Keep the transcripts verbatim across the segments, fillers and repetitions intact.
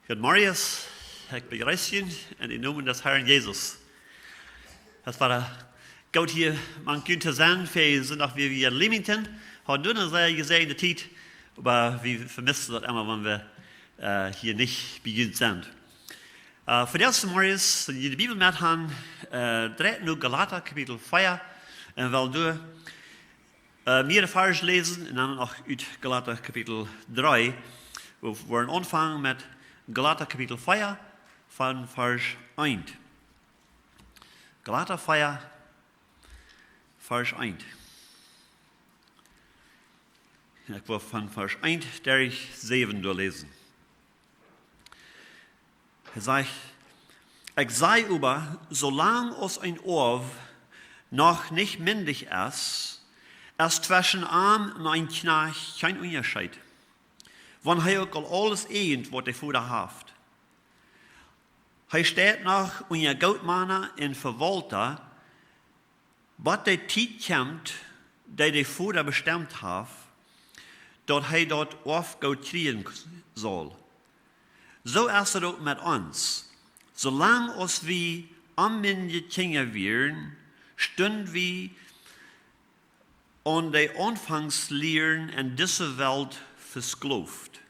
Goodemorjes, ekj bejreess junt en dän Nomen des Herrn Jesus. Daut wia goot hia mank junt to sennen, fa Sindach wia wie en Leamington. Hauden doa eene sea jesäajende Tiet, oba wie vemissten daut emma, wan wie, äh, hia nich bie junt sent. Äh, fa dise Morjes, wan jie de Bibel met han, äh, dreit no Galata Kapitel vea, un well doa äh, mehrere Varsch läsen un dan noch ut Galata Kapitel dree. Wie woaren aunfangen met Galata Kapitel vea von Varsch eent. Galata vea, Varsch eent. Ekj well von Varsch eent derch säwen doa läsen. Hee sajcht: "Ekj saj oba, soo lang aus een Oaw noch nich mindich es, es tweschen am un een Kjnajcht kjeen Unjascheet, wan hee uk aul aules äjent, waut de Voda haft. Hee steit noch unja Gootmana un Vewaulta, bat de Tiet kjemt, dee de Voda bestemt haft, daut hee daut Oafgoot kjrieen saul. Soo es et uk met ons. Soo lang aus wie onmindje Kjinja wieren, stunden wie aun de Aunfangslieren en dise Welt vesklooft.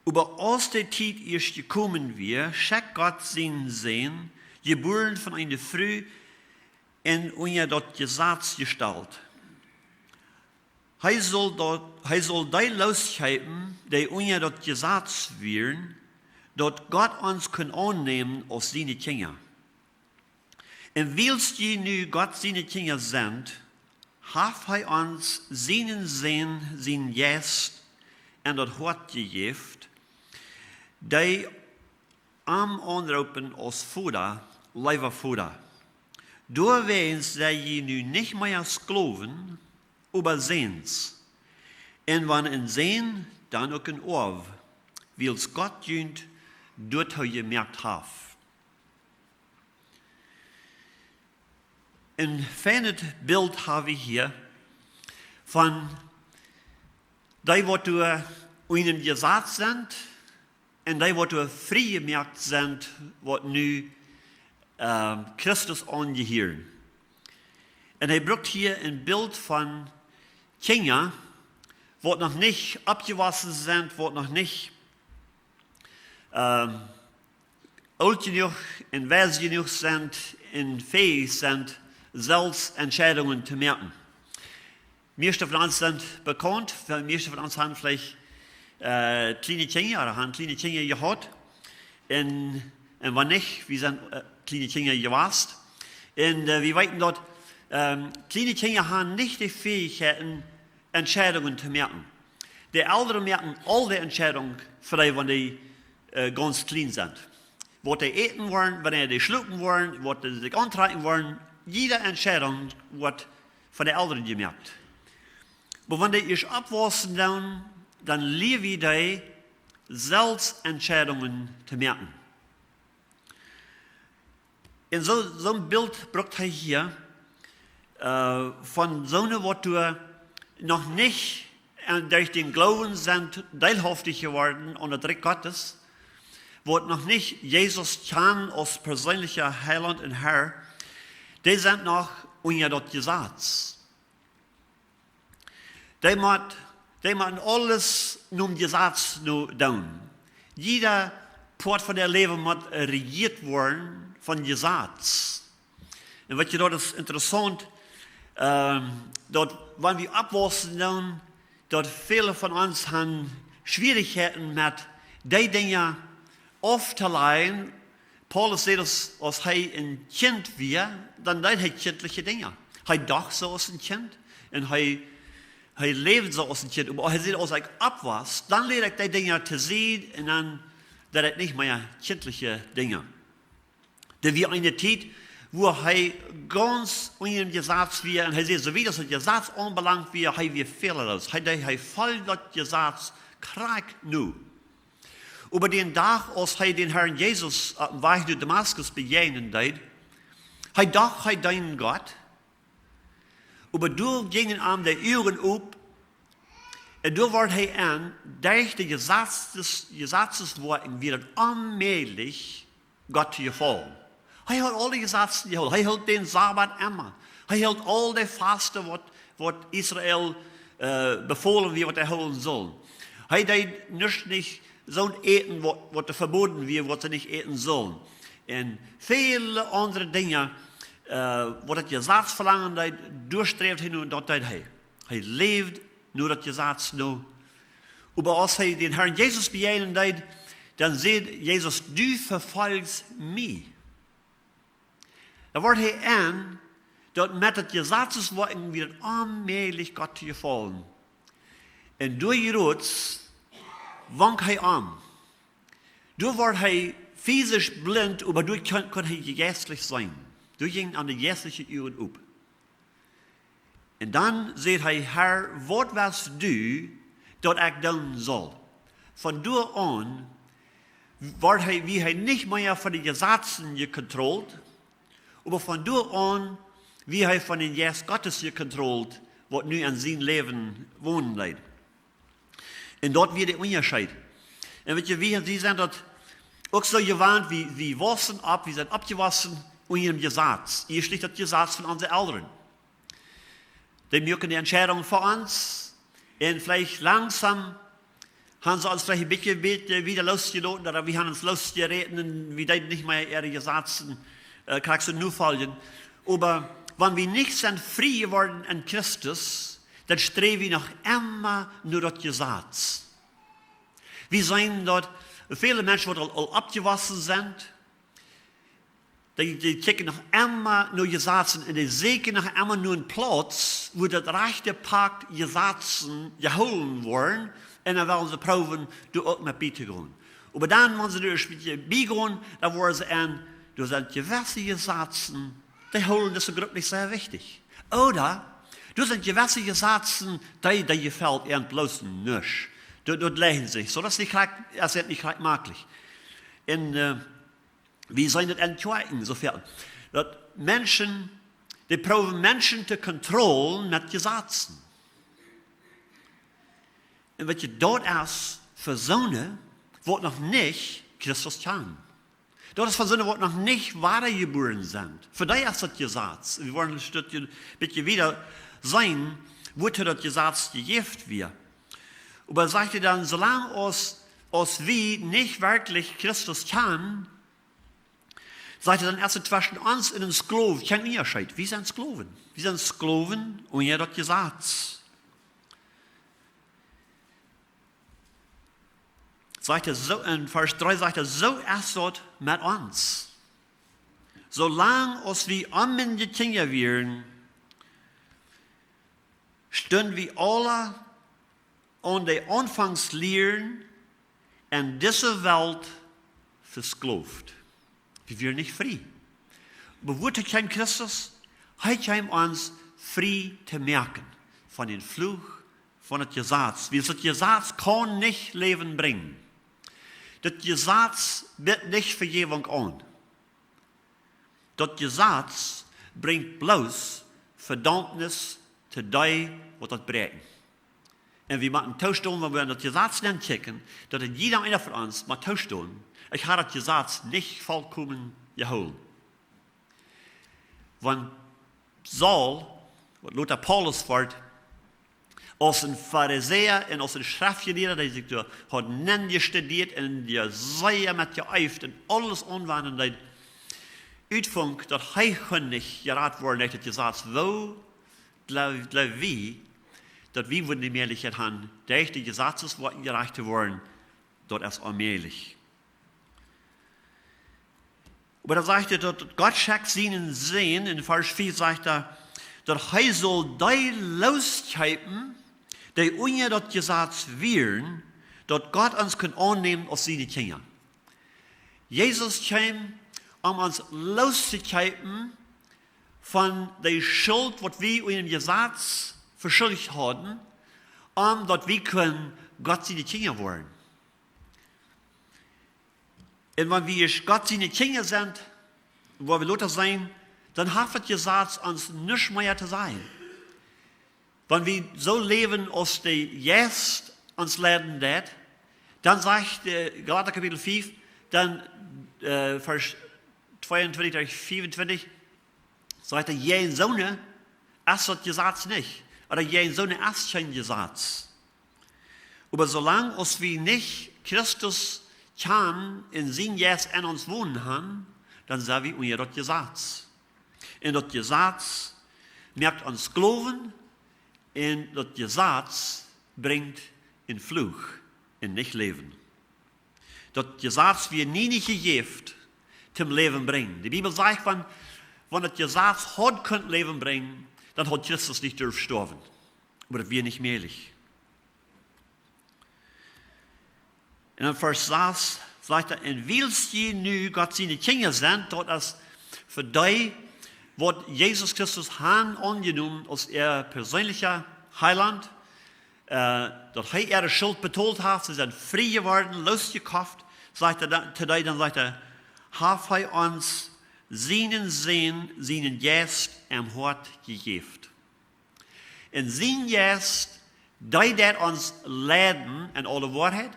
Oba aus de Tiet ieescht jekomen wia, schekjt Gott sienen Sän, jebuaren von eene Fru un unja daut Jesaz jestalt. Hee saul daut, hee saul dee looskjeepen, dee unja daut Jesaz wieren, daut Gott ons kunn aunnämen aus siene Kjinja. Un wiels jie nu Gott siene Kjinja sent, haft hee ons sienen Sän, sienen Jeist, en daut Hoat jejäft, dee am aunroopen aus Voda, leewa Voda. Doawäajen sent jie nu nich mea Sklowen, oba Säns. Un wan een Sän, dan uk een Oaw, wiels Gott junt doatoo jemoakt haft." Een feinet Bilt hab wie hia von dee, waut doa unja daut Jesaz sent, un dee, waut doa frie jemoakt sent, waut nu, ähm, Christus aunjehieren. Un hee brukt hia een Bilt von Kjinja, waut noch nich oppjewossen sent, waut noch nich, ähm, oolt jenuach un wies jenuach sent un fäich sent, selfst Entscheidungen to moaken. Mieeschte von ons sent bekaunt, mieeschte von ons haben veleicht, äh, kjliene Kjinja ooda haben kjliene Kjinja jehaut. Un, un wan nich, wie sent, äh, kjliene Kjinja jewast. Un, äh, wie weeten daut, ähm, kjliene Kjinja haben nich de Fäichkjeit, Entscheidungen to moaken. De Elren moaken aul de Entscheidungen fa dee, wan dee, äh, gaunz kjlien sent. Waut dee äten woaren, wanea dee schlopen woaren, waut dee sikj auntrakjen woaren, jiede Entscheidunk woat von de Elren jemoakt. Oba wan dee ieescht oppwaussen doonen, dan lieren dee selfst Entscheidungen to moaken. Un soo, soon Bilt brukt hee hia, äh, von soone, waut doa noch nich, äh, derch dän Gloowen sent deelhauftich jeworden aun daut Rikj Gottes, waut noch nich Jesus kjanen aus perseenelja Heilaunt un Herr, dee sent noch unja daut Jesaz. Dee mott, dee motten aules nom Jesaz no doonen. Jieda Poat von äa Läwen mott rejieet woaren von Jesaz. Un weet jie, daut es interessaunt, ähm, daut wan wie oppwaussen doonen, daut väle von ons haben Schwierichkjeiten met dee Dinja auftoläajen. Paulus säd, aus, aus hee een Kjint wia, dan deed hee kjintliche Dinja. Hee docht soo aus een Kjint un hee, hee läwd soo aus een Kjint. Oba hee säd, aus ekj oppwuss, dan lieed ekj dee Dinja to Sied un dan deed ekj nich mea kjintliche Dinja. Doa wia eene Tiet, wua hee gaunz unja däm Jesaz wia un hee säd, soo wiet aus daut Jesaz aunbelangt wia, hee wia fälalooss. Hee deed, hee foljt daut Jesaz krakjt no. Oba dän Dach, aus hee dän Herrn Jesus oppem Wajch no Damaskus bejäajnen deed, hee docht, hee deend Gott, oba doa jinjen am de Uagen op, Un doa wort hee en, derch de Jesazes, Jesazes woaren wia et onmäajlich, Gott to jefaulen. Hee haud aule Jesazen jehoolen. Hee hilt dän Sabat emma. Hee hilt aul de Fasten, waut, waut Israel, äh, befolen wia, waut hee hoolen sull. Hee deed nuscht nich, soon Äten, waut, waut vebooden wia, waut see nich äten sullen. Un väle aundre Dinja, äh, waut daut Jesaz velangen deed, doa sträwd hee no un daut deed hee. Hee läwd no daut Jesaz no. Oba aus hee dän Herrn Jesus bejäajnen deed, dan säd Jesus: "Du vefolchst mie." Dan wort hee en, daut met daut Jesaz woaren wia et onmäajlich, Gott to jefaulen. Un doa jrods wunk hee om. Doa wort hee fisisch blint, oba doa kunn, kunn hee jeistlich seenen. Doa jinjen am de jeistliche Uagen op. Un dan säd hee: "Herr, waut west du, daut ekj doonen saul?" Von doa aun wort hee, wia hee nich mea von de Jesazen jekontrollt, oba von doa aun wia hee von dän Jeist Gottes jekontrollt, waut nu en sien Läwen wonen deed. Un daut wia de Unjascheet. Un weet jie, wie, wie sent daut uk soo jewant, wie, wie wausen opp, wie sent oppjewossen unja daut Jesaz. Hia steit daut Jesaz von onse Elren. Dee moaken de Entscheidunk fa ons. Un veleicht langsom haben see ons veleicht een bät, bät wieda losjeloten, ooda wie haben ons losjeräten un wie deeden nich mea äare Jesazen, äh, krakjt soo nofoljen. Oba wan wie nich sent frie jeworden en Christus, dan sträw wie noch emma no daut Jesaz. Wie seenen daut väle Menschen, waut aul, aul oppjewossen sent, dee, dee kjikjen noch emma no Jesazen un dee sieekjen noch emma no een Plauz, wua daut rajchte Pak Jesazen jehoolen woaren, un dan wellen see proowen, doa uk met bie to gonen. Oba dan, wan see doa een bät bie gonen, dan woaren see en, doa sent jewesse Jesazen, dee hoolen dise Grupp nich sea wichtich. Ooda doa sent jewesse Jesazen, dee, dee jefelt an bloos nich. Doa, doa läajen see sikj. Soo daut es nich krakjt, es daut nich krakjt mäajlich. Un, äh, wie seenen daut en Kjoakjen soo väl. Daut Menschen, dee proowen Menschen to kontrollen met Jesazen. Un weet jie, daut es fa soone, waut noch nich Christus kjanen. Daut es fa soone, waut noch nich wadajebuaren sent. Fa dee es daut Jesaz. Wie woaren een Stekj, bät wieda seenen, woo daut Jesaz jejäft wort. Oba sajcht hee dan, soo lang aus, aus wie nich werkjlich Christus kjanen, sajcht hee dan, es et tweschen ons un een Sklow kjeen Unjascheet. Wie sent Sklowen. Wie sent Sklowen unja daut Jesaz. Sajcht hee soo, en Varsch dree sajcht hee, soo es daut met ons. Soo lang aus wie onmindje Kjinja wieren, stunden wie aula aun de Aunfangslieren en dise Welt vesklowt. Wie wieren nich frie. Oba woo kjeem Christus? Hee kjeem ons frie to moaken von dän Fluch von daut Jesaz. Wiels daut Jesaz kaun nich Läwen brinjen. Daut Jesaz biedt nich Vejäwunk aun. Daut Jesaz brinjt bloos Vedaumnis to dee, waut daut bräakjen. Un wie motten toostonen, wan wie en daut Jesaz nenkjikjen, daut en jieda eena von ons mott toostonen: Ekj hab daut Jesaz nich volkomen jehoolen. Wan Saul, waut lota Paulus wort, aus een Farisäa un aus een Schreftjelieeda, dee sikj doa haud nenjestudieet un dee sea met jeeeft un aules aunwenjen deed, utfunk, daut hee kunn nich jerat woaren derch daut Jesaz. Woo jleew, jleew wie, daut wie wudden de Mäajlichkjeit haben, derch de Jesazes woaren jerajcht to woaren? Daut es onmäajlich. Oba dan sajcht hee, daut Gott schekjt sienen Sän, en Varsch fief sajcht hee, daut hee saul dee looskjeepen, dee unja daut Jesaz wieren, daut Gott ons kunn aunnämen aus siene Kjinja. Jesus kjeem, om ons looszukjeepen von de Schult, waut wie unja daut Jesaz veschuldicht hauden, om daut wie kunnen Gott siene Kjinja woaren. Un wan wie Gott siene Kjinja sent, woa wie lota sennen, dan haft daut Jesaz ons nuscht mea to sajen. Wan wie soo läwen aus de Jeist ons leiden deit, dan sajcht, äh, Galata Kapitel fief, dan, äh, Varsch tweeuntwintich derch fiewentwintich, sajcht hee: "Jäajen soone es daut Jesaz nich, ooda jäajen soone es kjeen Jesaz." Oba soo lang aus wie nich Christus kjanen un sien Jeist en ons wonen haben, dan sent wie unja daut Jesaz. Un daut Jesaz moakt ons Gloowen, un daut Jesaz brinjt een Fluch un nich Läwen. Daut Jesaz wia nie nich jejäft toom Läwen brinjen. De Bibel sajcht, wan, wan daut Jesaz haud kunt Läwen brinjen, dan haud Christus nich durft stoawen. Oba daut wia nich mäajlich. Un en Varsch sas sajcht hee: "Un wiels jie nu Gott siene Kjinja sent," daut es fa dee, waut Jesus Christus haben aunjenomen aus äa perseenlicha Heilaunt, äh, daut hee äare Schult betolt haft, see sent frie jeworden, loosjekoft, sajcht hee dan, to dee, dan sajcht hee: "Haft hee ons sienen Sän, sienen Jeist em Hoat jejäft." Un sien Jeist, dee deit ons leiden en aule Woarheit,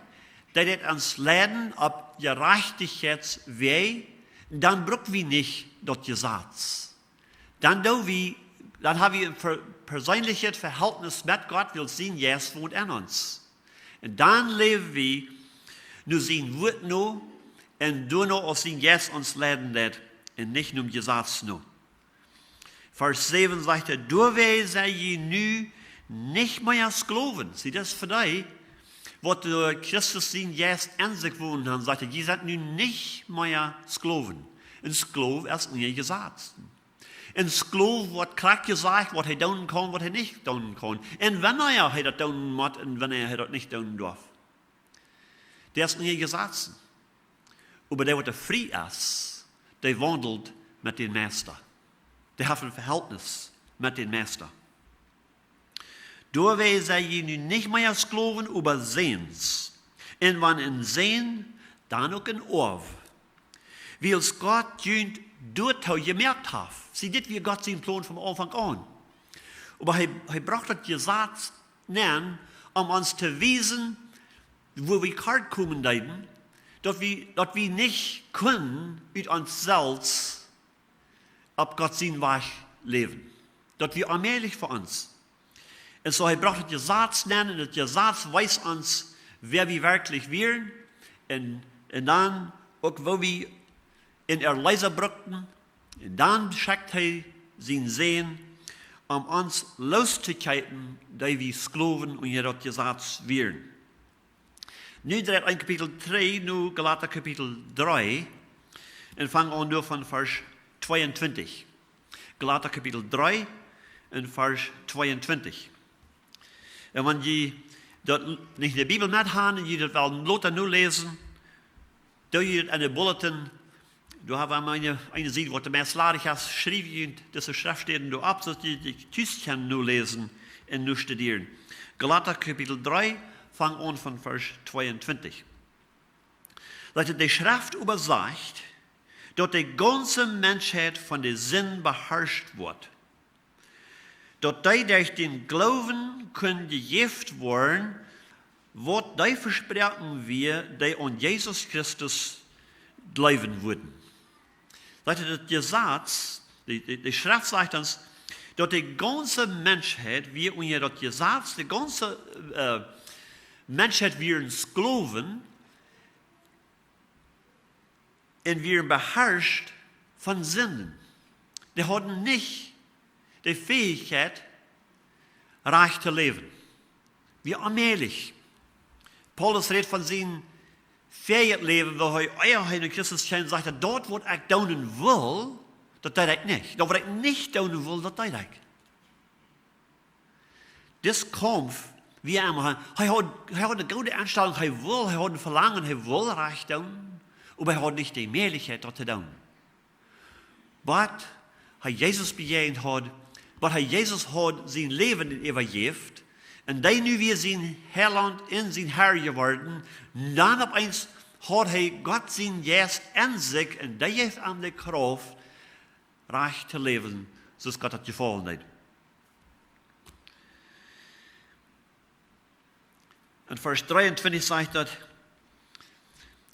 dee deit ons leiden opp Jerajchtichkjeitswäaj, dan bruck wie nich daut Jesaz. Dan doo wie, dan ha wie een per-, perseenlichet Vehältnis met Gott, wiels sien Jeist wont en ons. Un dan läw wie no sien Wuat no, un doano aus sien Jeist ons leiden deit, un nich nom Jesaz no. Varsch säwen sajcht hee: "Doawäajen sent jie nu nich mea Sklowen." See, daut es fa dee, waut derch Christus sien Jeist en sikj wonen haben, sajcht hee: "Jie sent nu nich mea Sklowen." Een Sklow es unja Jesaz. Een Sklow woat krakjt jesajcht, waut hee doonen kaun, waut hee nich doonen kaun. Un wanea hee daut doonen mott un wanea hee daut nich doonen darf. Dee es unja Jesazen. Oba dee, waut frie es, dee waundelt met dän Meista. Dee haft een Vehältnis met dän Meista. "Doawäajen sent jie nu nich mea Sklowen, oba Säns. Un wan een Sän, dan uk een Oaw. Wiels Gott junt doatoo jemoakt haft." See, dit wia Gott sien Plon von Aunfank aun. Oba hee, hee brocht daut Jesaz nenn, om ons to wiesen, wua wie kort komen deeden, daut wie, daut wie nich kunnen ut ons selfst opp Gott sien Wajch läwen. Daut wia onmäajlich fa ons. Un soo, hee brocht daut Jesaz nenn, un daut Jesaz wees ons, wäa wie werkjlich wieren, un, un dan uk, woo wie een Erleesa bruckten, un dan schekjt hee sienen Sän, om ons looszukjeepen, dee wie Sklowen unja daut Jesaz wieren. Nu dreit een Kapitel trigj, no Galata Kapitel dree, un fang aun doa von Varsch tweeuntwintich. Galata Kapitel dree un Varsch tweeuntwintich. Un wan jie daut nich en de Bibel met haben un jie daut wellen lota noläsen, doo jie daut en de Bulletin, doa hab wie eene, eene Sied, waut de meist ladich es, schriew jie dise Schreftstäden doa opp, soo daut jie dee tus kjennen noläsen un nostudieren. Galata Kapitel dree, fang aun von Varsch tweeuntwintich. Daut de Schreft äwasajcht, daut de gaunze Menschheit von de Sind beharscht woat. Daut dee derch dän Gloowen kunnen jejäft woaren, waut dee vesproaken wia, dee aun Jesus Christus jleewen wudden. Daut es daut Jesaz, de, de, de Schreft sajcht ons, daut de gaunze Menschheit wia unja daut Jesaz, de gaunze, äh, Menschheit wieren Sklowen, un wieren beharscht von Sinden. Dee hauden nich de Fäichkjeit, rajcht to läwen. Wia onmäajlich. Paulus rät von sien fäajet Läwen, woo hee, ea hee no Christus kjeem, sajcht hee: "Daut, waut ekj doonen well, daut deed ekj nich. Daut, waut ekj nich doonen well, daut deed ekj." Dis Kaumf, wia emma, hee, hee haud, hee haud eene goode Enstalunk, hee wull, hee haud een Velangen, hee wull rajcht doonen, oba hee haud nich de Mäajlichkjeit, daut to doonen. Waut hee Jesus bejäajent haud, waut hee Jesus haud sien Läwen äwajäft, un dee nu wia sien Heilaunt un sien Herr jeworden, dan opp eemol haud hee Gott sien Jeist en sikj, un dee jeef am de Krauft, rajcht to läwen, soo aus Gott daut jefaulen deed. En Varsch dreeuntwintich sajcht daut: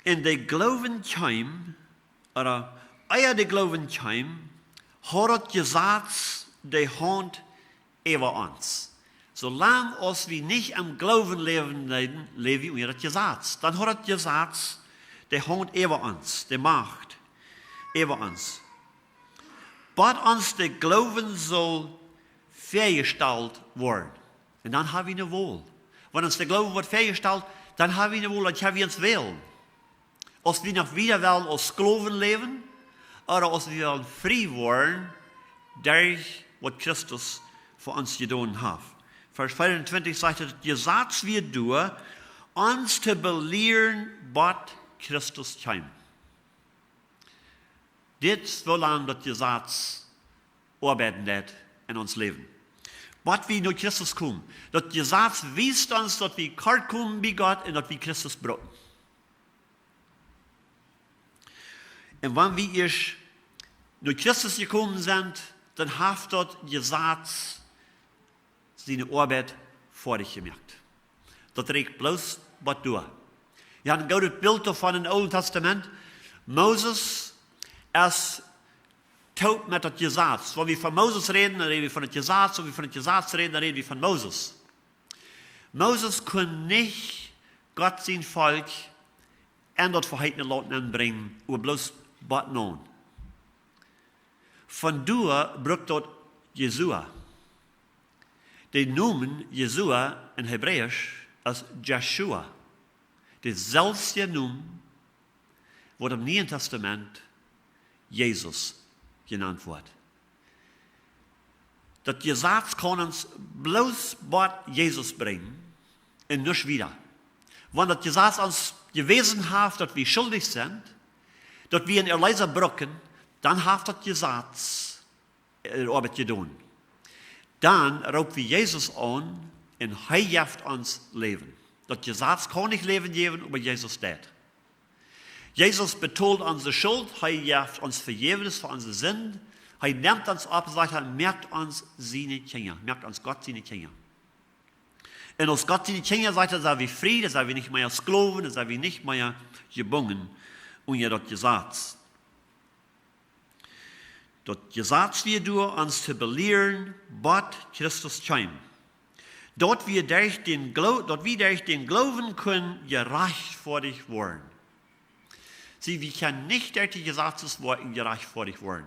"En de Gloowen kjeem, ooda ea de Gloowen kjeem, haud daut Jesaz de Haunt äwa ons." Soo lang aus wie nich em Gloowen läwen deeden, läw wie unja daut Jesaz. Dan haud daut Jesaz de Haunt äwa ons, de Macht äwa ons. "Bat ons de Gloowen sull väajestalt woaren." Un dan ha wie ne Wol. Wan ons de Gloowen woat väajestalt, dan ha wie ne Wol, dan kjenn wie ons wälen. Aus wie noch wieda wellen aus Sklowen läwen, ooda aus wie wellen frie woaren derch waut Christus fa ons jedonen haft. Varsch veeauntwintich sajcht et: "Daut Jesaz wia doa, ons to belieren, bat Christus kjeem." Dit es woo lang daut Jesaz oabeiden deed en ons Läwen. Bat wie no Christus komen. Daut Jesaz wiest ons, daut wie kort komen bie Gott un daut wie Christus brucken. Un wan wie ieescht no Christus jekomen sent, dan haft daut Jesaz siene Oabeit foadich jemoakt. Daut rieekjt bloos bat doa. Wie haben een goodet Bilt doavon em Oolen Tastament. Moses es toop met daut Jesaz. Wan wie von Moses räden, dan räden wie von daut Jesaz. Wan wie von daut Jesaz räden, dan räden wie von Moses. Moses kunn nich Gott sien Volkj en daut veheetne Launt nenbrinjen, oba bloos bat nenn. Von doa brukt daut Jesua. De Nomen Jesua en Hebräisch es Jeschua. Deselwje Nomen waut em Nieen Tastament Jesus jenant woat. Daut Jesaz kaun ons bloos bat Jesus brinjen un nuscht wieda. Wan daut Jesaz ons jewäsen haft, daut wie schuldich sent, daut wie een Erleesa brucken, dan haft daut Jesaz äare Oabeit jedonen. Dan roopen wie Jesus aun un hee jeft ons Läwen. Daut Jesaz kaun nich Läwen jäwen, oba Jesus deit. Jesus betolt onse Schult, hee jeft ons Vejäwnis fa onse Sind, hee nemt ons opp, sajcht hee, moakt ons siene Kjinja, moakt ons Gott siene Kjinja. Un aus Gott siene Kjinja, sajcht hee, sent wie frie, dan sent wie nich mea Sklowen, dan sent wie nich mea jebungen unja daut Jesaz. Daut Jesaz wia doa, ons to belieren, bat Christus kjeem. Daut wie derch dän Glo-, daut wie derch dän Gloowen kunnen jerajchtfoadicht woaren. See, wie kjennen nich derch de Jesazes Woakjen jerajchtfoadicht woaren.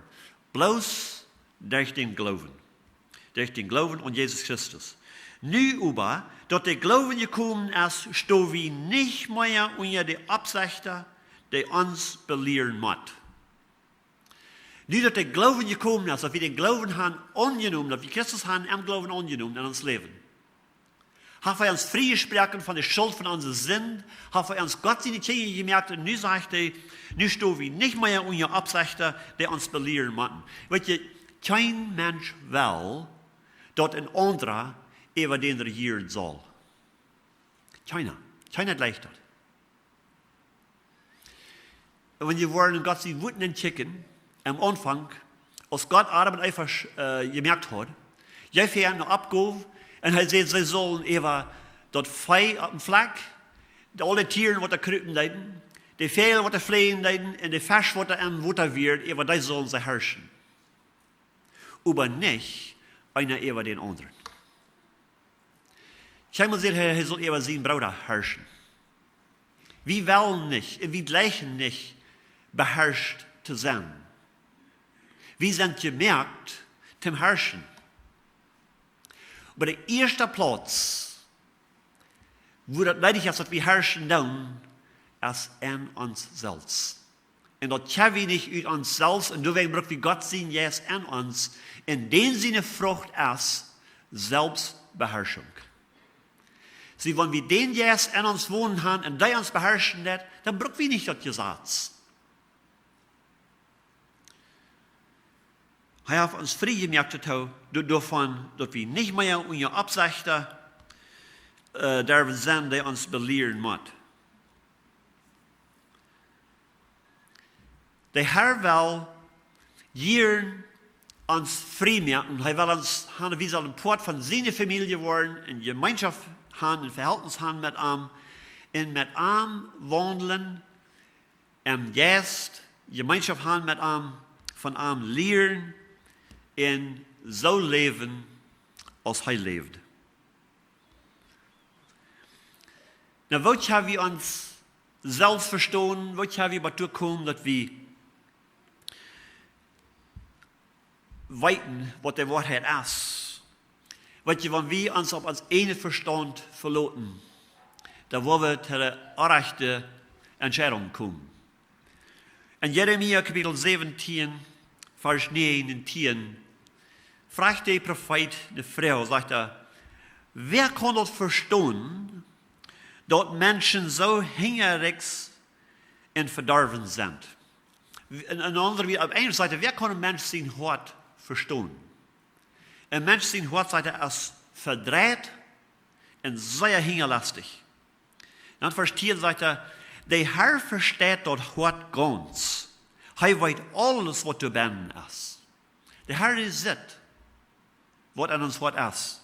Bloos derch dän Gloowen. Derch dän Gloowen aun Jesus Christus. Nu oba, daut de Gloowen jekomen es, sto wie nich mea unja de Oppsechta, dee ons belieren mott. Nu daut de Gloowen jekomen es, daut wie dän Gloowen haben aunjenomen, daut wie Christus haben em Gloowen aunjenomen en ons Läwen, haft hee ons friejesproaken von de Schult von onse Sind, haft hee ons Gott siene Kjinja jemoakt un nu sajcht hee, nu sto wie nich mea unja Oppsechta, dee ons belieren motten. Weet jie, kjeen Mensch well, daut een aundra äwa dän rejieren saul. Kjeena. Kjeena jleicht daut. Un wan jie woaren en Gott sien Wuat nenkjikjen, aum Aunfank, aus Gott Adam un Eva sch-, äh, jemoakt haud, jeef hee an ne Oppgow un hee säd, see sullen äwa daut Vee opp dän Flakj, de, aule Tieren waut doa krupen deeden, de Väajel waut doa fleajen deeden un de Fesch waut doa em Wota wieren, äwa dee sullen see harschen. Oba nich eena äwa dän aundren. Kjeenmol säd hee, hee sull äwa sien Brooda harschen. Wie wellen nich un wie jleichen nich, beharscht to sennen. Wie sent jemoakt toom harschen. Oba de ieeschte Plauz, wua daut needich es, daut wie harschen doonen, es en ons selfst. Un daut kjenn wie nich ut ons selfst, un doawäajen bruck wie Gott sien Jeist en ons, un dän siene Frucht es Selfstbeharschunk. See, wan wie dän Jeist en ons wonen haben un dee ons beharschen deit, dan bruck wie nich daut Jesaz. Hee haft ons frie jemoakt doatoo, do-, doavon, daut wie nich mea unja Oppsechta, äh, derwen sennen, dee ons belieren mott. De Herr well jieren ons frie moaken. Hee well ons haben, wie sellen een Poat von siene Famielje woaren, eene Jemeenschoft haben, een Vehältnis haben met am, un met am waundlen em Jeist, Jemeenschoft haben met am, von am lieren un soo läwen aus hee läwd. Na, woo haben wie ons selfst vestonen? Woo haben wie doatoo jekomen, daut wie weeten, waut de Woarheit es? Weet jie, wan wie ons opp ons eenen Vestaunt veloten, dan woa wie to de orrajchte Entscheidunk komen. En Jeremia Kapitel säwentieen, Varsch näajen un tieen, froagt de Profeet de Froag, sajcht hee: "Wäa kaun daut vestonen, daut Menschen soo hinjarichs un vedorwen sent?" En, en aundre, wie opp Enjlisch sajcht hee: "Wäa kaun een Mensch sien Hoat vestonen?" Een Mensch sien Hoat, sajcht hee, es vedreit un sea hinjalastich. Dan Varsch tieen sajcht hee: "De Herr vesteit daut Hoat gaunz. Hee weet aules, waut doa bennen es." De Herr, dee sitt, waut aun ons Hoat es.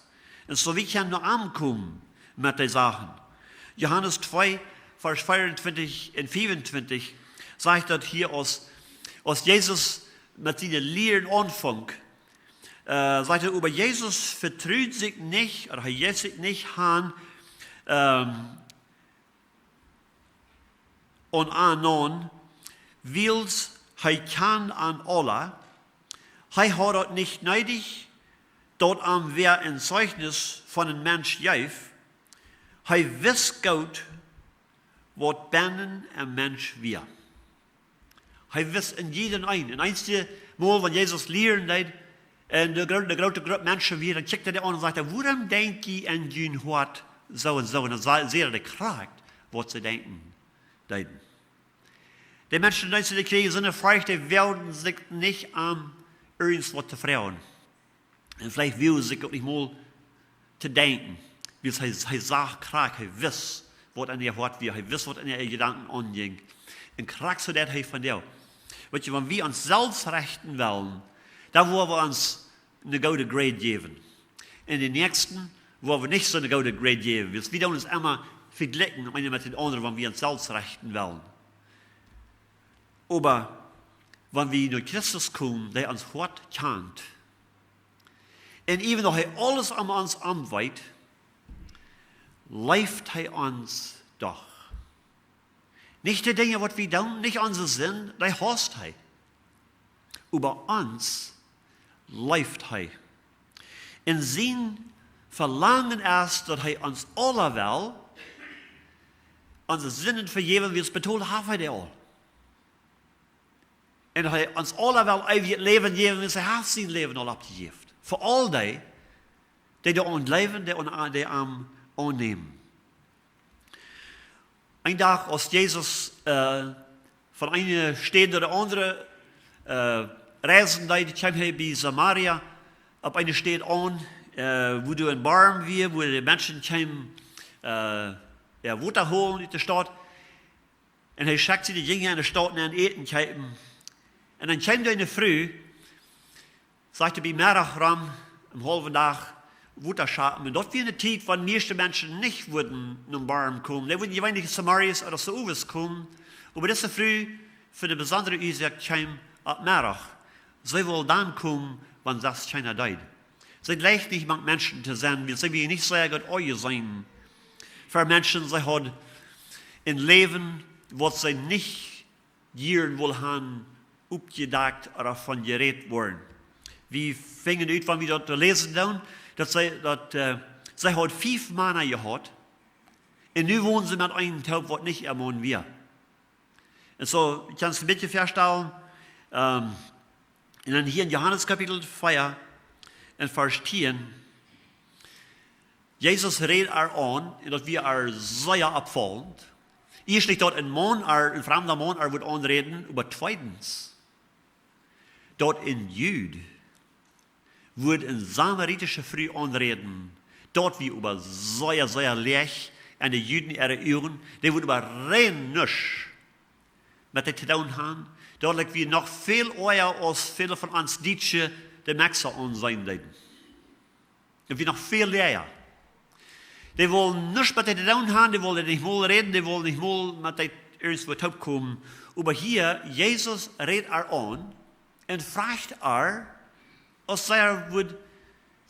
Un soo wie kjennen no am komen met dee Sachen. Johanes twee, Varsch veeauntwintich un fiefuntwintich sajcht daut hia, aus, aus Jesus met siene Lieren aunfunk, äh, sajcht hee: "Oba Jesus vetrud sikj nich, ooda hee jeef sikj nich han, ähm, aun aun, wiels hee kjand an aula. Hee haud daut nich needich, daut am wäa een Zeichnis von een Mensch jeef. Hee wist goot, waut bennen em Mensch wia." Hee wist en jieda een. En eenje Mol, wan Jesus lieren deed, un de groo-, de groote Grupp Menschen wia, dan kjikjt hee dee aun un sajcht hee: "Wuarom denkj jie en jun Hoat soo un soo?" Un dan sa-, säd hee krakjt, waut see denkjen deeden. De Menschen, dee see kjrieejen, sent veleicht, dee woagden sikj nich aun, irjent waut to froagen. Un veleicht woagden see sikj uk nich mol to denkjen, wiels hee, hee sach krakjt, hee wist, waut en äa Hoat wia, hee wist, waut en äare Jedanken aunjinkj. Un krakjt soo deed hee vondoag. Weet jie, wan wie ons selfst rechten wellen, dan woa wie ons eene goode Grade jäwen. Un dän Näakjsten woa wie nich soo eene goode Grade jäwen, wiels wie doonen ons emma vejlikjen, eena met dän aundren, wan wie ons selfst rechten wellen. Oba wan wie no Christus komen, dee ons Hoat kjant, un even though hee aules aun ons aunweet, leeft hee ons doch. Nich de Dinja, waut wie doonen, nich onse Sind, dee hausst hee. Oba ons leeft hee. Un sien Velangen es, daut hee ons aula well onse Sinden vejäwen, wiels betolt haft hee dee aul. Un hee ons aula well eewjet Läwen jäwen, wiels hee haft sien Läwen aul aufjejäft. Fa aul dee, dee doaraun jleewen, dee aun, dee am aunnämen. Een Dach, aus Jesus, äh, von eene Staut no de aundre, äh, reisen deed, kjeem hee bie Samaria opp eene Staut aun, äh, wua doa een Borm wia, wua de Menschen kjeemen, äh, jo, Wota holen ut de Staut. Un hee schekjt siene Jinja enne Staut nenn Äten kjeepen. Un dan kjeem doa eene Fru, sajcht hee, bie Meddach rom, aum haulwen Dach, Wota schapen. Un daut wia eene Tiet, wan mieeschte Menschen nich wudden nom Borm komen. Dee wudden jeweenlich zemorjes ooda zemowes komen. Oba dise Fru, fa eene besondre Uasoak, kjeem opp Meddach. See wull dan komen, wan sest kjeena deed. See jleicht nich mank Menschen to sennen, wiels see wia nich sea goot aunjeseenen fa Menschen. See haud een Läwen, waut see nich jieren wull haben, oppjedakjt ooda von jerät woaren. Wie finjen ut, wan wie daut läsen doonen, daut see, daut, äh, see haud fief Mana jehaut, un nu wond see met eenen toop, waut nich äa Maun wia. Un soo, kaust du een bät väastalen, ähm, un dan hia en Johanes Kapitel vea un Varsch tieen, Jesus räd äa aun, un daut wia äa sea oppfaulent. Ieeschtlich daut een Maun äa, een framda Maun äa wudd aunräden, oba tweedens, daut een Jud wudd eene samaritische Fru aunräden, daut wia oba sea, sea läach en de Juden äare Uagen, dee wudd oba rein nuscht met dit to doonen haben. Daut wia noch väl oaja aus väle von ons Dietsche de Meksa aun sennen deeden. Un wia noch väl läaja. Dee wullen nuscht met dee to doonen haben, dee wullen nich mol räden, dee wullen nich mol met dee irjentwua toopkomen. Oba hia, Jesus rät ar aun un fruach ar, aus see ar wudd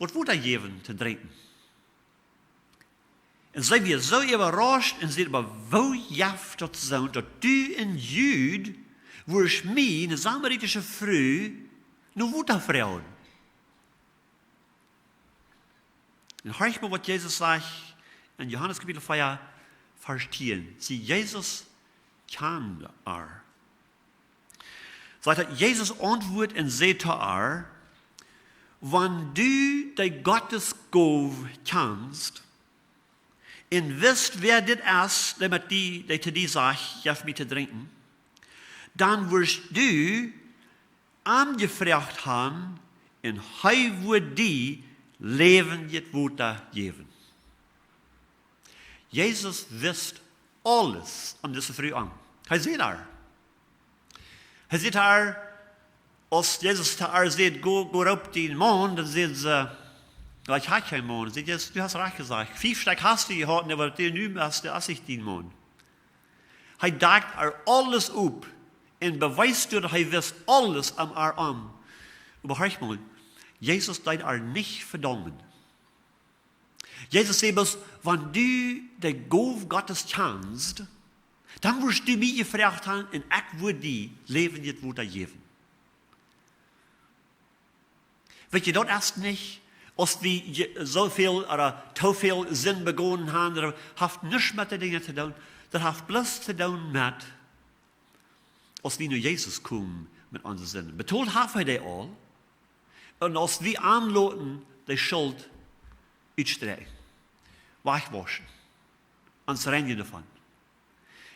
waut Wota jäwen to drinkjen. Un see wia soo äwarauscht un säd: "Oba woo jeft daut soo, daut du, een Jud, wurscht mie, eene samaritische Fru, no Wota froagen?" Un horcht mol, waut Jesus sajcht en Johanes Kapitel vea, Varsch tieen. See, Jesus kjand ar. Sajcht daut: "Jesus auntwuad un säd to ar: Wan du de Gottes Gow kjanst, un wist, wäa dit es, dee met die, dee to die sajcht: 'Jeff mie to drinkjen', dan wurscht du am jefroacht haben, un hee wudd die läwenjet Wota jäwen." Jesus wist aules aun dise Fru aun. Hee säd ar. Hee säd ar, aus Jesus to ar säd: "Go, go roop dienen Maun", dan säd see: "Oba ekj hab kjeenen Maun." Säd Jesus: "Du hast rajcht jesajcht. Fief Stekj hast du jehaut, oba dee nu hast du, es nich dien Maun." Hee dakt ar aules opp un bewiest doaderch, hee wist aules aun ar aun. Oba horcht mol, Jesus deed ar nich vedaumen. Jesus säd bloos: "Wan du de Gow Gottes kjanst, dan wurscht du mie jefroacht haben un ekj wudd die läwenjet Wota jäwen." Weetst, daut es nich, aus wie je-, soo väl ooda too väl Sind begonen haben, daut haft nuscht met dee Dinja to doonen. Daut haft bloos to doonen met, aus wie no Jesus komen met onse Sinden. Betolt haft hee dee aul. Un aus wie aunloten, dee Schult utstrakjen, wajchwauschen, ons reinjen doavon.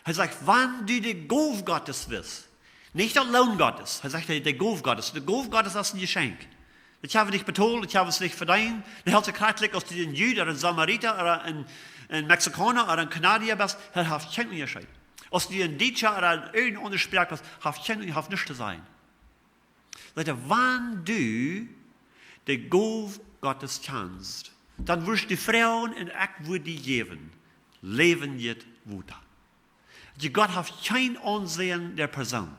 Hee sajcht: "Wan du de Gow Gottes wist." Nich daut Loon Gottes. Hee sajcht: "De, de Gow Gottes." De Gow Gottes es een Jeschenkj. Daut hab wie nich betolt, daut hab wie nich vedeent. Daut es krakjt aus du een Jud ooda een Samarita ooda een, een Mexikauna ooda een Kanadier best, daut haft kjeen Unjascheet. Aus du een Dietscha ooda een irjent aundre Sproak best, haft kjeen, haft nuscht to sennen. Sajcht hee: "Wan du de Gow Gottes kjanst, dan wurscht du froagen un ekj wudd die jäwen läwenjet Wota." Daut Gott haft kjeen Aunseenen de Persoon.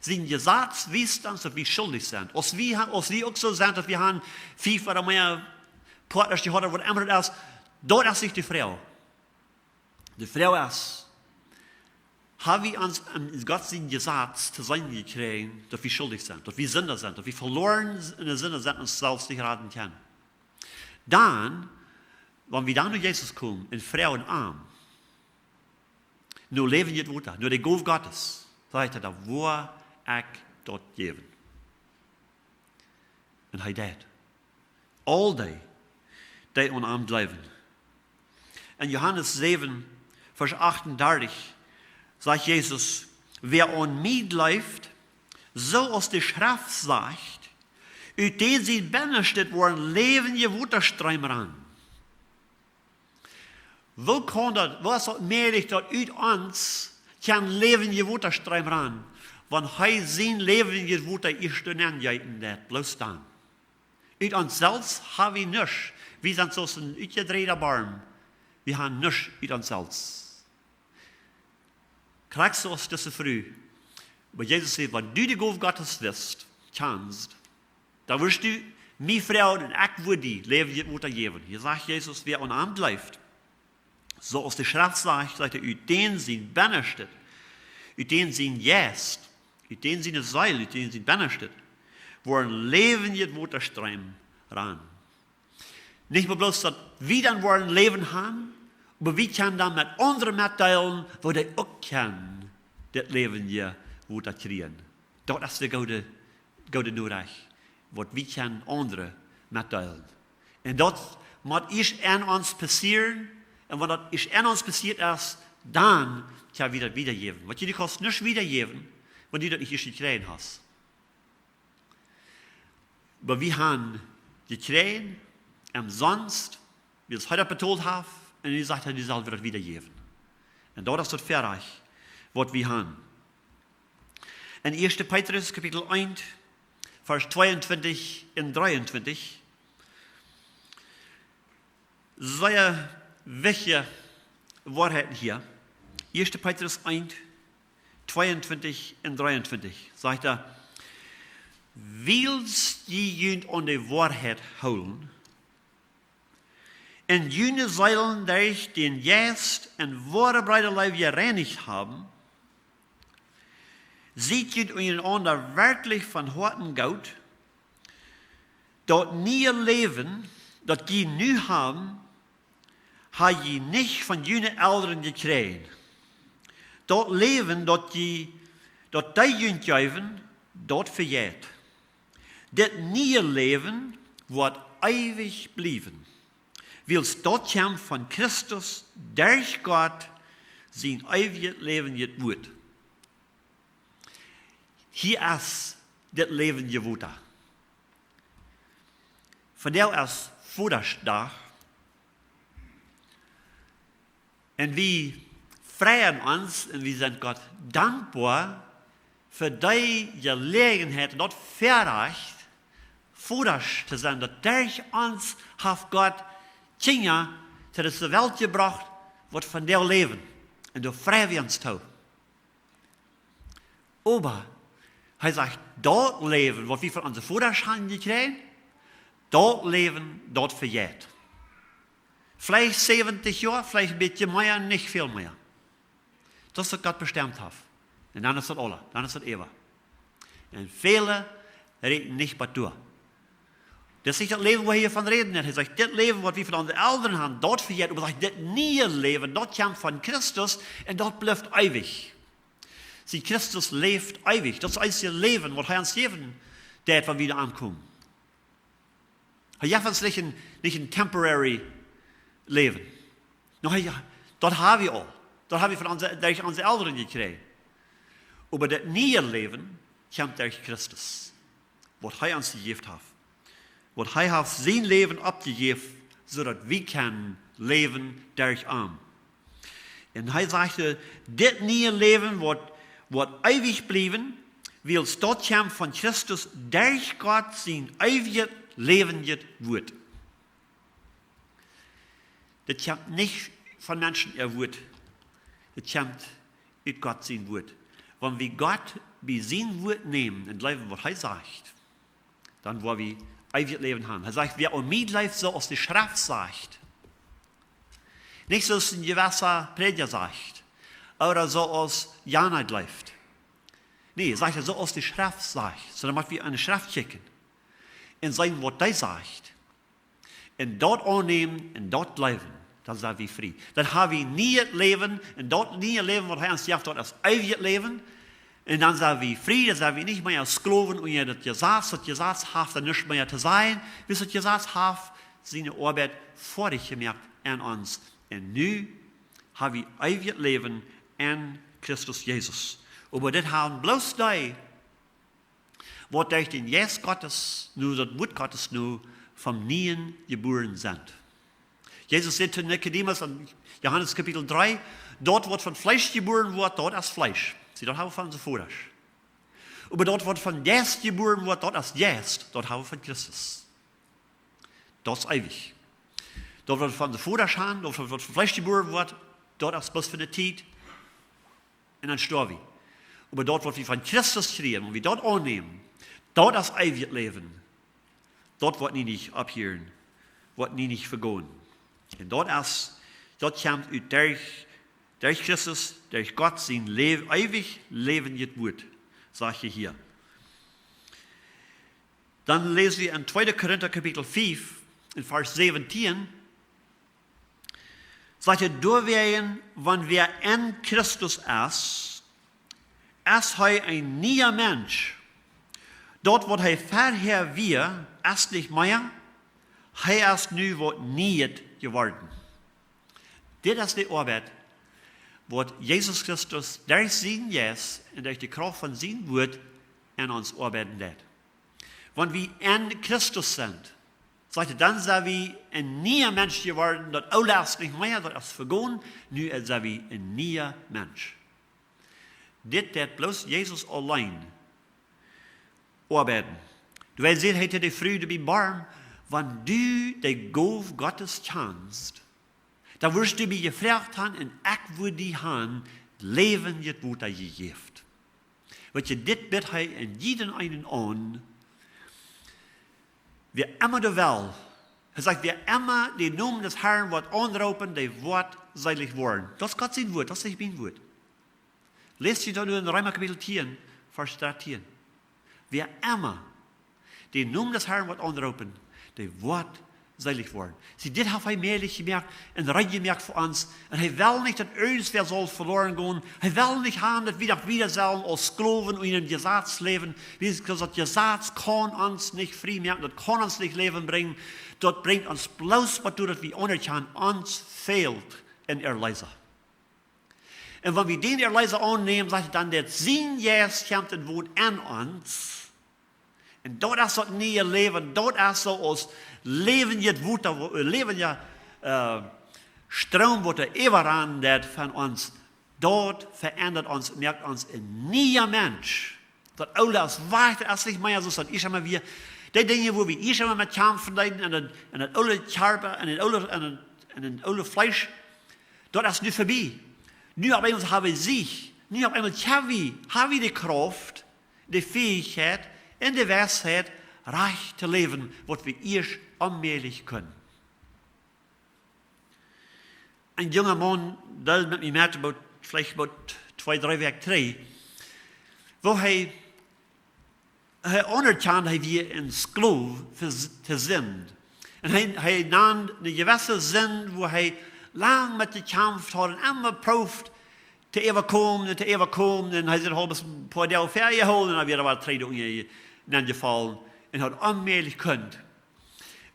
Sien Jesaz wiest ons, daut wie schuldich sent. Aus wie ha-, aus wie uk soo sent, daut wie haben fief ooda mea Poatnasch, dee hauden, waut emma daut es, daut es nich de Froag. De Froag es: Hab wie ons aun Gott sien Jesaz to seenen jekjräajen, daut wie schuldich sent, daut wie Sinda sent, daut wie veloaren s-, enne Sind sent, ons selfst nich raden kjennen? Dan, wan wie dan no Jesus komen un froagen am no läwenjet Wota, no de Gow Gottes, sajcht hee: "Dan woa ekj daut jäwen." Un hee deit. Aul dee, dee aun am jleewen. En Johanes säwen, Varsch achtundartich, sajcht Jesus: "Wäa aun mie jleeft, soo aus de Schreft sajcht, ut dän sien Bennastet woaren läwenje Wotastreem rannen." Woo kaun daut, woo es daut mäajlich, daut ut ons kjennen läwenje Wotastreem rannen, wan hee sien läwenjet Wota ieescht doa nenn jeeten deit, bloos dan? Ut ons selfst hab wie nuscht. Wie sent soo aus een utjedräajda Boom. Wie haben nuscht ut ons selfst. Krakjt soo aus dise Fru. Oba Jesus sajcht: "Wan du de Gow Gottes wist, kjanst, dan wurscht du mie froagen un ekj wudd die läwenjet Wota jäwen." Hia sajcht Jesus: "Wäa aun am jleeft, soo aus de Schreft sajcht", sajcht hee, "ut dän sien Bennastet, ut dän sien Jeist, ut dän siene Seel, ut dän sien Bennastet, woaren läwenje Wotastreem rannen." Nich mau bloos daut wie dan woaren Läwen haben, oba wie kjennen dan met aundre metdeelen, woo dee uk kjennen dit läwenje Wota kjrieen. Daut es de goode, goode Norecht, waut wie kjennen aundre metdeelen. Un daut mott ieescht en ons passieren, un wan daut ieescht en ons passieet es, dan kjenn wie daut wiedajäwen. Waut du kaust nich wiedajäwen, wan du daut nich ieescht jekjräajen hast. Oba wie haben jekjräajen, omsonst, wiels hee daut betolt haft, un nu sajcht hee, nu sell wie daut wiedajäwen. Un daut es daut Väarajcht, waut wie haben. En ieeschte Petrus, Kapitel eent, Vers tweeentwintich un dreeentwintich. Sea wichtje Woarheit hia. Ieeschte Petrus eent, tweeentwintich un dreeentwintich. Sajcht hee: Wiels jie junt aun de Woarheit hoolen, un june Seelen derch dän Jeist en woare Breedeleew jereinicht haben, siet junt unjarenaunda werkjlich von Hoaten goot. Daut niee Läwen, daut jie nu haben, ha jie nich von june Elren jekjräajen. Daut Läwen, daut jie, daut dee junt jeewen, daut vejeit. Dit niee Läwen woat eewich bliewen, wiels daut kjemt von Christus, derch Gott sien eewjet läwendjet Wuat. Hia es dit läwendje Wota. Vondoag es Vodaschdach. Un wie freien ons un wie sent Gott dankboa fa dee Jeläajenheit un daut Väarajcht, Vodasch to sennen, daut derch ons haft Gott Kjinja to dise Welt jebrocht, waut vondoag läwen. Un doa frei wie ons too. Oba hee sajcht, daut Läwen, waut wie von onse Vodasch haben jekjräajen, daut Läwen, daut vejeit. Veleicht säwentich Joa, veleicht een bät mea, nich väl mea. Daut es waut Gott bestemt haft. Un dan es daut aula, dan es daut äwa. Un väle räakjnen nich bat doa. Daut es nich daut Läwen, wua hee hia von räden deit. Hee sajcht, dit Läwen, waut wie von onse Elren haben, daut vejeit, oba sajcht, dit niee Läwen, daut kjemt von Christus un daut blift eewich. See, Christus läft eewich. Daut es daut eensje Läwen, waut hee ons jäwen deit, wan wie doa aunkomen. Hee jeft ons nich een, nich een temporary Läwen. Nä, hee, daut ha wie aul. Daut ha wie von onse, derch onse Elren jekjräajen. Oba daut niee Läwen kjemt derch Christus, waut hee ons jejäft haft. Waut hee haft sien Läwen oppjejäft, soo daut wie kjennen läwen derch am. Un hee sajcht, dit niee Läwen woat, woat eewich bliewen, wiels daut kjemt von Christus, derch Gott sien eewjet läwendjet Wuat. Daut kjemt nich von Menschen äa Wuat. Daut kjemt ut Gott sien Wuat. Wan wie Gott bie sien Wuat nämen un jleewen, waut hee sajcht, dan woa wie eewjet Läwen haben. Hee sajcht, wäa aun mie jleeft, soo aus de Schreft sajcht. Nich soo aus een jewessa Prädja sajcht. Ooda soo aus Jana jleeft. Nä, sajcht hee, soo aus de Schreft sajcht. Soo, dan mott wie aun de Schreft kjikjen. Un seenen, waut dee sajcht. Un daut aunnämen un daut jleewen, dan sent wie frie. Dan ha wie nieet Läwen un daut niee Läwen, waut hee ons jeft, daut es eewjet Läwen. Un dan sent wie frie, dan sent wie nich mea Sklowen unja daut Jesaz. Daut Jesaz haft dan nuscht mea to sajen, wiels daut Jesaz haft siene Oabeit foadich jemoakt aun ons. Un nu ha wie eewjet Läwen en Christus Jesus. Oba dit haben bloos dee, waut derch dän Jeist Gottes nu, daut Wuat Gottes nu, vom Nieen jebuaren sent. Jesus säd to Nikodemus en Johanes Kapitel dree, daut waut von Fleesch jebuaren woat, daut es Fleesch. See, daut haben wie von onse Vodasch. Oba daut waut von Jeist jebuaren woat, daut es Jeist, daut haben wie von Christus. Daut es eewich. Daut waut von onse Vodasch haben, daut waut von Fleesch jebuaren woat, daut es bloos fa de Tiet. Un dan stoaw wie. Oba daut waut wie von Christus kjrieen, wan wie daut aunnämen, daut es eewjet Läwen. Daut woat nie nich opphieren, woat nie nich vegonen. Un daut es, daut kjemt ut derch, derch Christus, derch Gott sien Läw-, eewich läwendjet Wuat, sajcht hee hia. Dan läs wie en tweede Korinta Kapitel fief, en Varsch säwentieen, sajcht hee: Doawäajen, wan wäa en Christus es, es hee een niea Mensch. Daut, waut hee verhäa wia, es nich mea, hee es nu waut Nieet jeworden. Dit es de Oabeit, waut Jesus Christus derch sienen Jeist un derch de Krauft von sien Wuat en ons oabeiden deit. Wan wie en Christus sent, sajcht hee, dan sent wie een niea Mensch jeworden. Daut oole es nich mea, daut es vegonen. Nu sent wie een niea Mensch. Dit deit bloos Jesus auleen oabeiden. Doa säd hee to de Fru, de bie Borm: Wan du de Gow Gottes kjanst, dan wurscht du mie jefroagt han un ekj wudd die han läwendjet Wota jejäft. Weet jie, dit biedt hee en jiedem eenen aun. Wäa emma doa well, hee sajcht, wäa emma dän Nomen des Herrn woat aunroopen, dee woat seelich woaren. Daut es Gott sien Wuat, daut es nich mien Wuat. Läst jie daut nu en Reema Kapitel tieen, Varsch dartieen. Wäa emma dän Nomen des Herrn woat aunroopen, dee woat seelich woaren. See, dit haft hee mäajlich jemoakt un rein jemoakt fa ons. Un hee well nich, daut irjentwäa saul veloaren gonen. Hee well nich han, daut wie noch wieda sellen aus Sklowen en een Jesaz läwen. Wiels daut Jesaz kaun ons nich frie moaken, daut kaun ons nich Läwen brinjen. Daut brinjt ons bloos waut doa, daut wie aunerkjanen, ons fält een Erleesa. Un wan wie dän Erleesa aunnämen, sajcht hee dan, daut sien Jeist kjemt un wont en ons. Un daut es daut niee Läwen, daut es soo aus läwendjet Wota, wo-, äh, läwendja, äh, Stroom, waut doa äwarant von ons. Daut veendat ons, moakt ons een niea Mensch. Daut Oole es wajch, daut es nich mea soo aus daut ieescht emol wia. Dee Dinja, wua wie ieescht emol met kjamfen deeden, en daut, en daut oole Kjarpa, en daut oole, en daut, en daut oole Fleesch, daut es nu verbie. Nu opp eemol ha wie Siech. Nu opp eemol ha wie, ha wie de Krauft, de Fäichkjeit un de Weisheit, rajcht to läwen, waut wie ieescht onmäajlich kunnen. Een junga Maun deeld met mie met, about, veleicht about twee, dree Wäakj trigj, wua hee, hee aunerkjand, hee wia een Sklow fa S-, to Sind. Un hee, hee nand eene jewesse Sind, wua hee lang met jekjamft haud un emma proowd to äwakomen un to äwakomen. Un hee säd, haud een poa Doag väajehoolen un dan wia hee trigj doa unja nenjefaulen un haud onmäajlich kunt.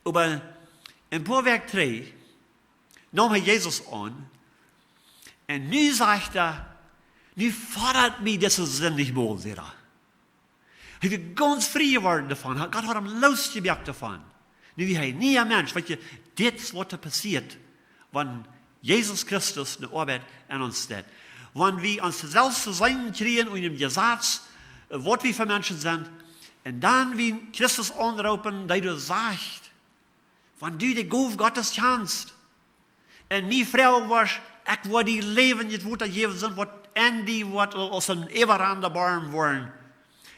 Oba een poa Wäakj trigj neem hee Jesus aun. Un nu sajcht hee, nu fodat mie dise Sind nich mea, sajcht hee. Hee wia gaunz frie jeworden doavon. Gott haud am loosjemoakt doavon. Nu wia hee een niea Mensch. Weet jie, dit es waut doa passieet, wan Jesus Christus de Oabeit aun ons deit. Wan wie ons selfst to seenen kjrieen en daut Jesaz, äh, waut wie fa Menschen sent, un dan wie Christus aunroopen, dee doa sajcht, wan du de Gow Gottes kjanst, un mie froagen woascht, ekj woa die läwendjet Wota jäwen, soont waut en die woat aus een äwaranta Borm woaren.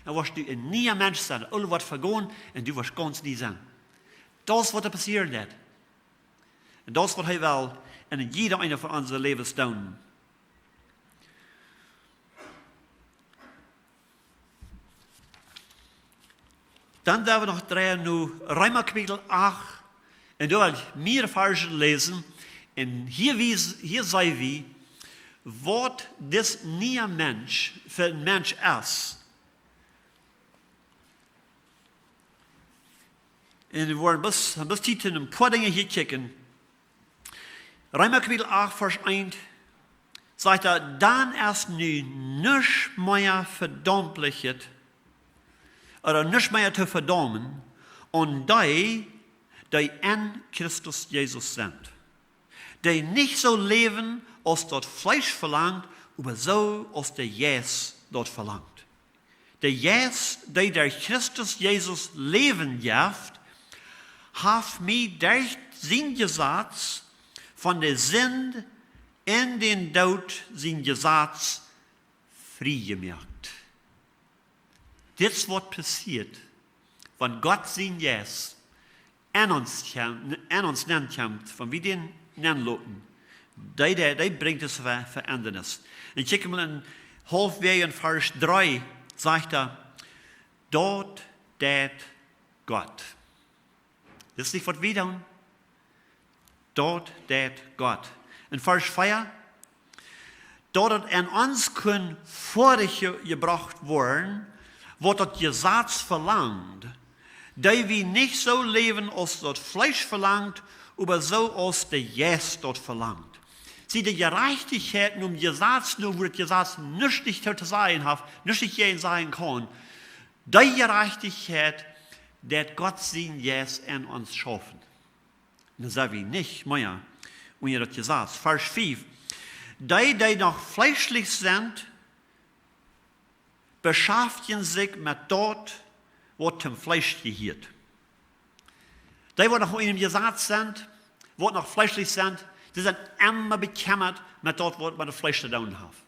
Dan woascht du een niea Mensch sennen. Aules woat vegonen un du woascht gaunz nie sennen. Daut es waut doa passieren woat. Un daut es waut hee well en jieda eena von onse Läwes doonen. Dan woa wie noch dreien no Reema Kapitel acht. Un doa well ekj mea Varsch läsen. Un hia wies-, hia seenen wie, waut dis niea Mensch fa een Mensch es. Un wie woaren bloos, bloos Tiet en een poa Dinja hia kjikjen. Reema Kapitel acht, Varsch eent, sajcht hee: Dan es nu nuscht mea vedaumblichet, ooda nuscht mea to vedaumen, aun dee, dee en Christus Jesus sent. Dee nich soo läwen, aus daut Fleesch velangt, oba soo, aus de Jeist daut velangt. De Jeist, dee derch Christus Jesus Läwen jeft, haft mie derch sien Jesaz von de Sind un dän Doot sien Jesaz frie jemoakt. Dit es waut passieet, wan Gott sien Jeist en ons kjemt, en ons nenn kjemt, wan wie dän nenn loten, dee, dee, dee brinjt dise Ve-, Veendrunk. Un kjikj mol en haulfwäajen Varsch dree, sajcht hee: Daut deit Gott. Dit es nich waut wie doonen. Daut deit Gott. En Varsch vea: Daut et en ons kunn foadich je-, jebrocht woaren, waut daut Jesaz velangt, dee wie nich soo läwen, aus daut Fleesch velangt, oba soo, aus de Jeist daut velangt. See, de Jerajchtichkjeit nom Jesaz, no wua daut Jesaz nuscht nich to, to sajen haft, nuscht nich jäajen sajen kaun, dee Jerajchtichkjeit deit Gott sien Jeist en ons schaufen. Dan sent wie nich mea unja daut Jesaz. Varsch fief: Dee, dee noch fleeschlich sent, beschaftjen sikj met daut, waut toom Fleesch jehieet. Dee, waut noch en Jesaz sent, waut noch fleeschlich sent, dee sent emma bekjemmat met daut, waut met daut Fleesch to doonen haft.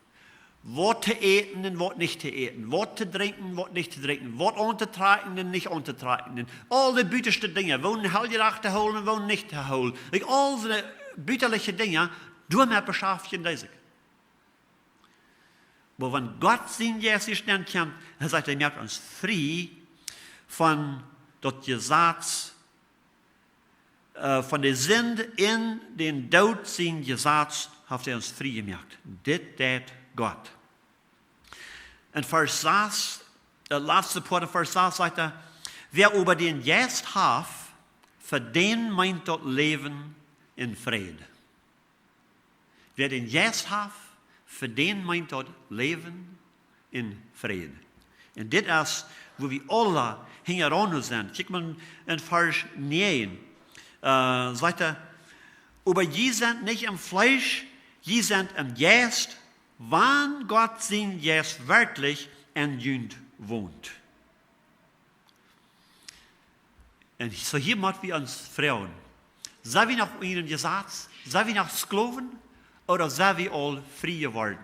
Waut to äten un waut nich to äten. Waut to drinkjen, waut nich to drinkjen. Waut auntotrakjen un nich auntotrakjen. Un aul de butaschte Dinja, woo een Heljedach to hoolen un woo nich to hoolen. Like, aul de butaliche Dinja, doamet beschaftjen dee sikj. Oba wan Gott sien Jeist hia nenn kjemt, hee sajcht, hee moakt ons frie von daut Jesaz, äh, von de Sind un dän Doot sien Jesaz haft hee ons frie jemoakt. Dit deit Gott. En Varsch sas, daut latste Poat en Varsch sas sajcht hee: "Wäa oba dän Jeist haft, fa dän meent daut Läwen un Fräd." Wäa dän Jeist haft, fa dän meent daut Läwen un Fräd. Un dit es, wua wie aula hinjaraun sent. Kjikj mau en Varsch näajen. Äh, sajcht hee: "Oba jie sent nich em Fleesch, jie sent em Jeist, wan Gott sien Jeist werkjlich en junt wont." Un soo hia mott wie ons froagen: Sent wie noch unja daut Jesaz? Sent wie noch Sklowen? Ooda sent wie aul frie jeworden?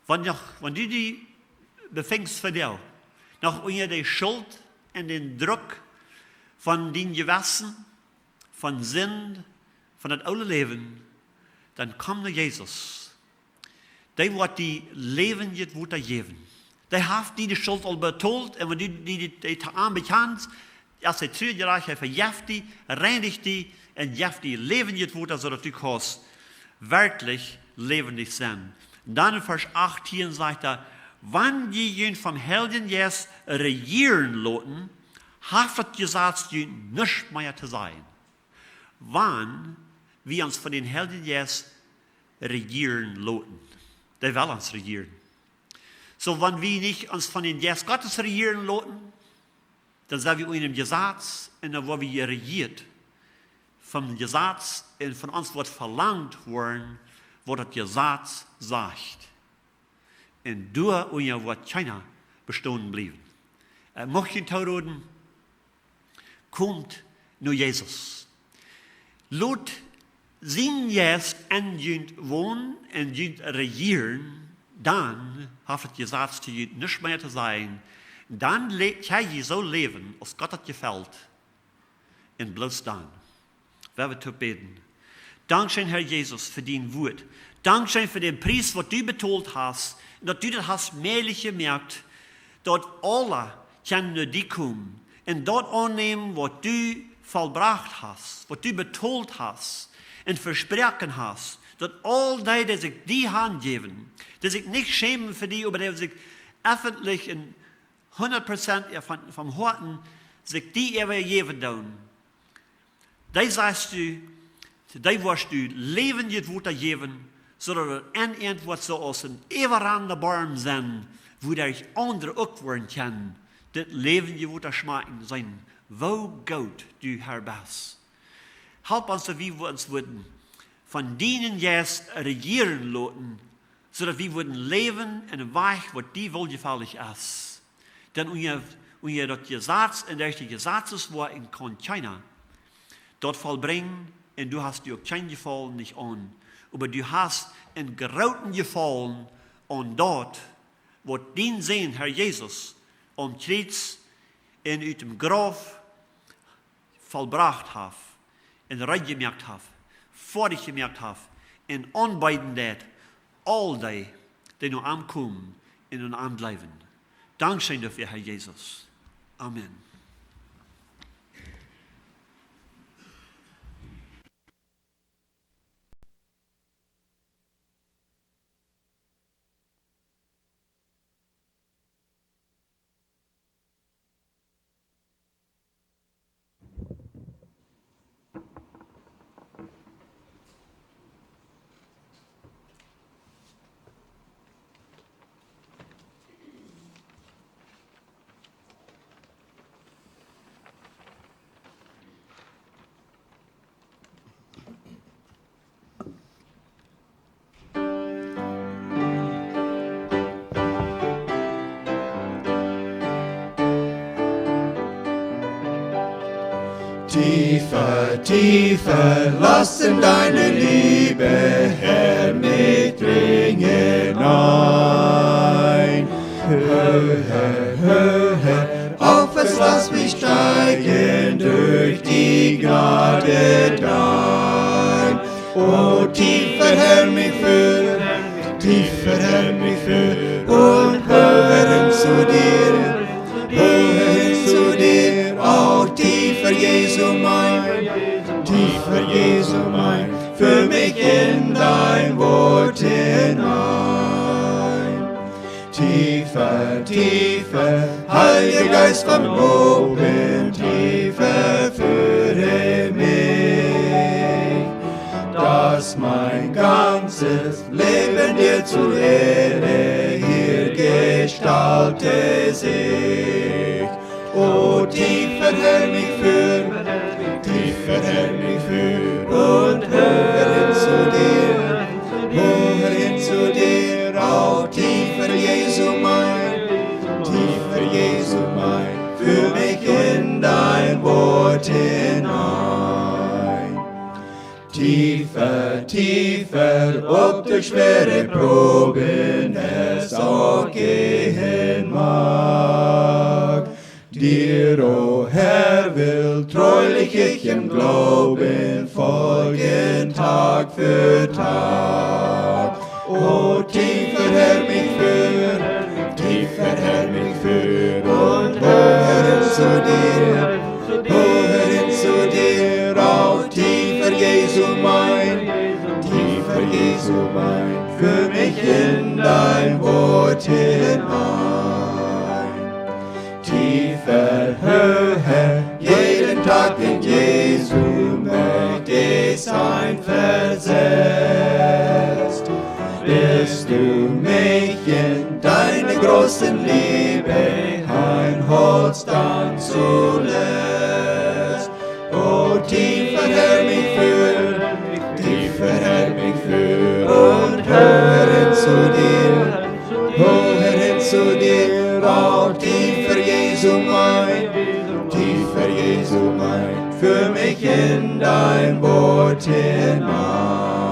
Wan noch, wan du die befinjst vondoag noch unja de Schult un dän Druck von dien Jewessen, von Sind, von daut oole Läwen, dan komm no Jesus. Dee woat die läwendjet Wota jäwen. Dee haft diene Schult aul betolt, un wan du die, die, die to am bekjanst, aus hee true jerajcht, hee vejeft die, reinicht die un jeft die läwendjet Wota, soo daut du kaust werkjlich läwendich sennen. Dan en Varsch achtieen sajcht hee: "Wan jie junt vom Heiljen Jeist rejieren loten, haft daut Jesaz junt nuscht mea to sajen." Wan wie ons von dän Heiljen Jeist rejieren loten. Dee well ons rejieren. Soo, wan wie nich ons von dän Jeist Gottes rejieren loten, dan sent wie unja däm Jesaz un dan woa wie jerejieet vom Jesaz un von ons woat velangt woaren, waut daut Jesaz sajcht. Un doa unja woat kjeena bestonen bliewen. Äh, mucht ekj junt toroden, komt no Jesus. Lot sien Jeist en junt wonen un junt rejieren, dan haft daut Jesaz to junt nuscht mea to sajen. Dan le-, kjenn jie soo läwen, aus Gott daut jefelt. Un bloos dan. Well wie toop bäden. Dankscheen, Herr Jesus, fa dien Wuat. Dankscheen fa dän Pries, waut du betolt hast, un daut du daut hast mäajlich jemoakt, daut aule kjennen no die komen un daut aunnämen, waut du vollbrocht hast, waut du betolt hast un vesproaken hast, daut aul dee, dee sikj die hanjäwen, dee sikj nich schämen fa die, oba dee sikj effentlich un hundat Prozent von, von Hoaten sikj die äwajäwen doonen, dee sajchst du, dee woascht du läwendjet Wota jäwen, soo daut daut en an woat soo aus een äwarannda Borm sennen, wua derch aundre uk woaren kjennen dit läwendje Wota schmakjen, seenen, woo goot du, Herr, best. Help ons, daut wie ons wudden von dienen Jeist rejieren loten, soo daut wie wudden läwen en een Wajch, waut die woljefällich es. Dan unja, unja daut Jesaz un derch de Jesazes woat een Kjlieena daut vollbrinjen, un du hast die uk kjeen Jefaulen nich aun, oba du hast een grooten Jefaulen aun daut, waut dien Sän, Herr Jesus, aum Kjriez un ut däm Grauf vollbrocht haft un rein jemoakt haft, foadich jemoakt haft un aunbeeden deit aul dee, dee no am komen un aun am jleewen. Dankscheen doafäa, Herr Jesus. Amen. Tiefer, tiefer, lass in deine Liebe, Herr, mich dringen ein. Höher, höher, auf es lass mich steigen durch die Gnade dein. O tiefer, Herr, mich führ, tiefer, Herr, mich führ und höher hin zu dir, höher hin zu dir, auch tiefer, Jesu mein, tiefer, Jesu mein, führ mich in dein Wort hinein. Tiefer, tiefer, Heiliger Geist von oben, tiefer führe mich, dass mein ganzes Leben dir zur Ehre hier gestalte sich. O tiefer, Herr, mich führ, tiefer, Herr, mich führ und höher hin zu dir, höher hin zu dir, auch tiefer, Jesu mein, tiefer, Jesu mein, führ mich in dein Wort hinein. Tiefer, tiefer, ob durch schwere Proben es auch gehen mag. Dir, o Herr, will treulich ich im Glauben folgen Tag für Tag. O tiefer, Herr, mich führ, tiefer, Herr, mich führ und höher hin zu dir, höher hin zu dir, auch tiefer, Jesu mein, tiefer, Jesu mein, führ mich in dein Wort hinein. Tiefer, höher, jeden Tag in Jesu möcht ich sein versetzt, bis du mich in deine große Liebe einholst dann zuletzt. O tiefer, Herr, mich führ, tiefer, Herr, mich führ und höher hin zu dir, höher hin zu dir, auch tiefer, Jesu mein, tiefer, Jesu mein, führ mich in dein Wort hinein.